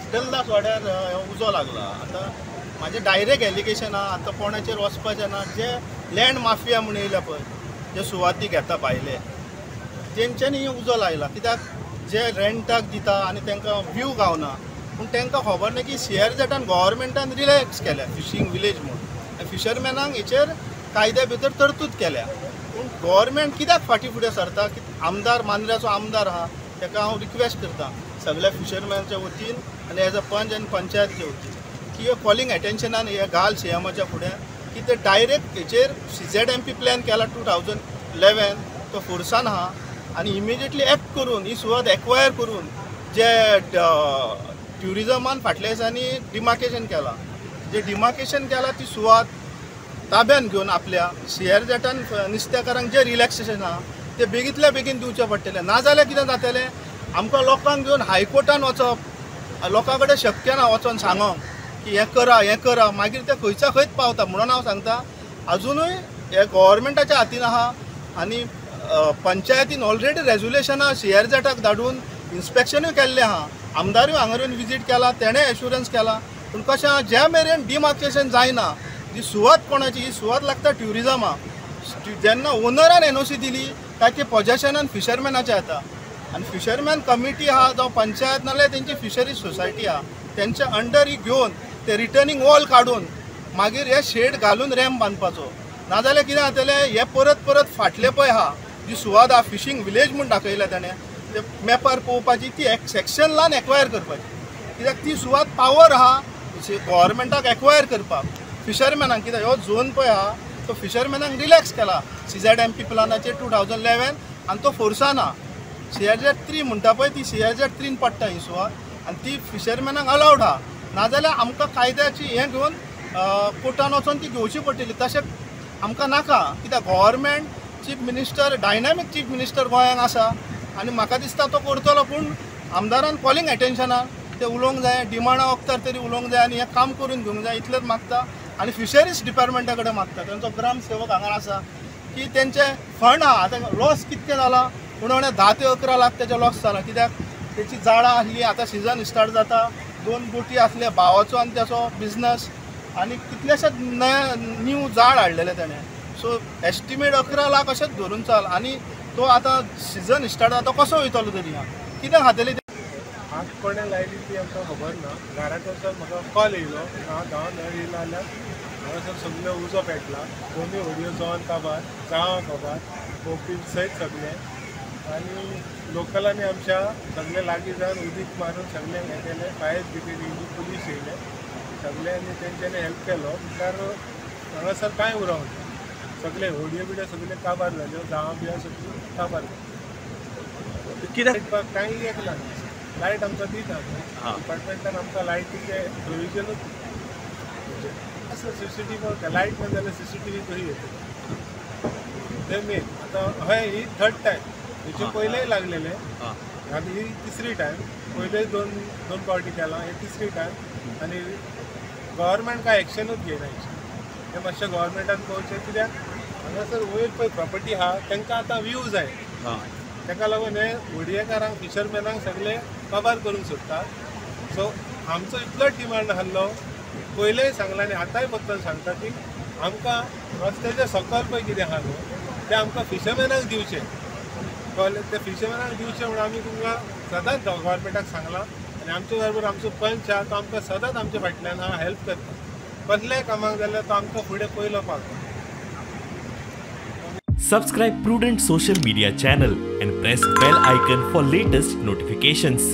विठ्ठलदास वाड्यार उजो लागला. आतां म्हाजें डायरेक्ट एलिगेशन आहा, आतां कोणाचेर वचपाचें ना. जे लँड माफिया म्हूण येयल्या पळय, जे सुवाती घेता भायले, तेंच्यांनी उजो लायला. कित्याक जे रेंटाक दिता आनी तांकां व्यू गावना, पूण तांकां खबर ना की सीआरझेडान गव्हर्मेंटान रिलॅक्स केल्या फिशींग विलेज म्हूण, आनी फिशरमॅनांक हेचेर कायद्या भितर तरतूद केल्या. पूण गव्हर्मेंट कित्याक फाटीं फुडें सरता? की आमदार मांद्र्याचो आमदार आहा, ताका हांव रिक्वेस्ट करता सगळ्या फिशरमॅनच्या वतीन आनी एज अ पंच आनी पंचायतीच्या वतीन की हे कॉलिंग एटेन्शनान हे घाल सीएमाच्या फुडें की ते डायरेक्ट हेचेर CZMP plan केला 2011, तो फोर्सान आहा आनी इमिजिएटली एक्ट करून ही सुवात एक्वायर करून जे ट्युरिजमान फाटल्या दिसांनी डिमार्केशन केला, जे डिमार्केशन केला ती सुवात ताब्यान घेवन आपल्या सीआरझेडान नुस्तेकारांक जे रिलॅक्सेशन आहा ते बेगींतल्या बेगीन दिवचें पडटलें. नाजाल्यार कितें जातलें, आमकां लोकांक घेवन हायकोर्टान वचप, लोकां कडेन शक्य ना वचोन सांगोंक की हें करा हें करा, मागीर ते खंयच्या खंयच पावता. म्हणून हांव सांगता अजुनूय हे गव्हर्मेंटाच्या हातीन आहा आनी पंचायतीन ऑलरेडी रेजोल्युशनां सीआरझेडाक धाडून इन्स्पेक्शनूय केल्लें आहा, आमदारूय हांगा येवन विजीट केला, तेणें एश्युरन्स केला. पूण कशें आहा, ज्या मेरेन डिमार्केशन जायना, जी सुवात कोणाची, ही सुवात लागता ट्युरिजमाक. जेन्ना ओनरान एनओसी दिली काय ती पोजेशनान फिशरमॅनाच्या येता आनी फिशरमॅन कमिटी आहा जावं पंचायत नाल्यार तेंची फिशरीज सोसायटी आहा, तेंच्या अंडर ही घेवन ते रिटर्निंग वॉल काडून मागीर हे शेड घालून रॅम्प बांदपाचो. नाजाल्यार कितें जातलें, हे परत परत फाटले पळय आहा जी सुवात आहा फिशींग विलेज म्हूण दाखयल्या तेणें, ते मॅपार पळोवपाची ती एक सेक्शन लावन एक्वायर करपाची. कित्याक ती सुवात पावर आहा गव्हर्मेंटाक एक्वायर करपाक फिशरमॅनांक. कित्याक हो झोन पळय आहा तो फिशरमॅनांक रिलॅक्स केला CZMP प्लानाचेर 2011 आनी तो फोर्सान आहा. सीआरझेड 3 म्हणटा पळय ती सीआरझेड 3 पडटा ही सुवात आनी ती फिशरमॅनांक अलावड आहा. नाजाल्यार आमकां कायद्याची हें घेवन कोर्टान वचोन ती घेवची पडटली. तशें आमकां नाका, कित्याक government chief minister, dynamic chief minister गोंयांक आसा आनी म्हाका दिसता तो करतलो. पूण आमदारान कॉलिंग एटेन्शनान ते उलोवंक जाय, डिमांडा वखदार तरी उलोवंक जाय आनी हें काम करून घेवंक जाय इतलेंच मागता. आनी फिशरीज डिपार्टमेंटा कडेन मागता, तेंचो ग्रामसेवक हांगा आसा की तेंचे फंड आहा, आतां लॉस कितकें जाला पूण 10 ते 11 लाख तेजे लॉस जाला. कित्याक तेची जाळां आसली, आतां सिजन स्टार्ट जाता, 2 बोटी आसले भावाचो आनी तेचो बिजनस आनी कितलेशेच न्यू जाळ हाडलेले तेणें. सो एस्टिमेट 11 लाख अशेंच धरून चाल आनी तो आतां सिजन स्टार्ट जाता, कसो वयतलो तरी कितें खातली. आग कोणें लायली ती आमकां खबर ना. घराक वचून म्हाका कॉल येयलो, हांव धांवन येयलो जाल्यार हांगासर सगळें उजो पेटला, दोनूय होडयो जावन काबार, जावं काबार, बोटी सयत सगळें. आनी लोकलांनी आमच्या सगळे लागीं जावन उदीक मारून सगळें हें केलें. फायर ब्रिगेड येयली, पुलीस येयले, सगळ्यांनी तेंच्यांनी हेल्प केलो. म्हणल्यार हांगासर कांय उरोंक ना, सगळे होडयो बिडयो सगळे काबार जाल्यो, जावं बियां सगळीं काबार जाल्यो. कित्याक कांय एक ना, लायट आमकां दिना डिपार्टमेंटान, आमकां लायटीचें प्रोविजनूच आसा. सीसीटीव्ही लायट ना जाल्यार सीसीटीव्ही कशी येतली तें मेन. आतां हय ही थर्ड टायम, हेचे पयलेय लागलेले, आतां ही तिसरी टायम. पयले दोन पावटी केला, हे तिसरी टायम. आनी गव्हर्मेंट कांय एक्शनूच घेयना हेचेर. हें मातशें गव्हर्मेंटान पळोवचें, कित्याक हांगासर वयर पळय प्रॉपर्टी आहा तांकां आतां व्यू जाय, ताका लागून हे होडयेकारांक फिशरमॅनांक सगळे काबार करूंक सोदता. सो आमचो इतलो डिमांड आहलो, पयलेय सांगला आनी आतांय बद्दल सांगता की आमकां रस्त्याच्या सकयल पळय कितें आहा न्हू तें आमकां फिशरमॅनांक दिवचें, कळ्ळें? तें फिशरमॅनांक दिवचें म्हणून आमी तुमकां सदांच गव्हर्मेंटाक सांगलां. आनी आमचे बरोबर आमचो पंच आहा तो आमकां सदांच आमच्या फाटल्यान आहा, हेल्प करता. कसल्याय कामाक जाल्यार तो आमकां फुडें पयलो पावता. Subscribe Prudent Social Media channel and press bell icon for latest notifications.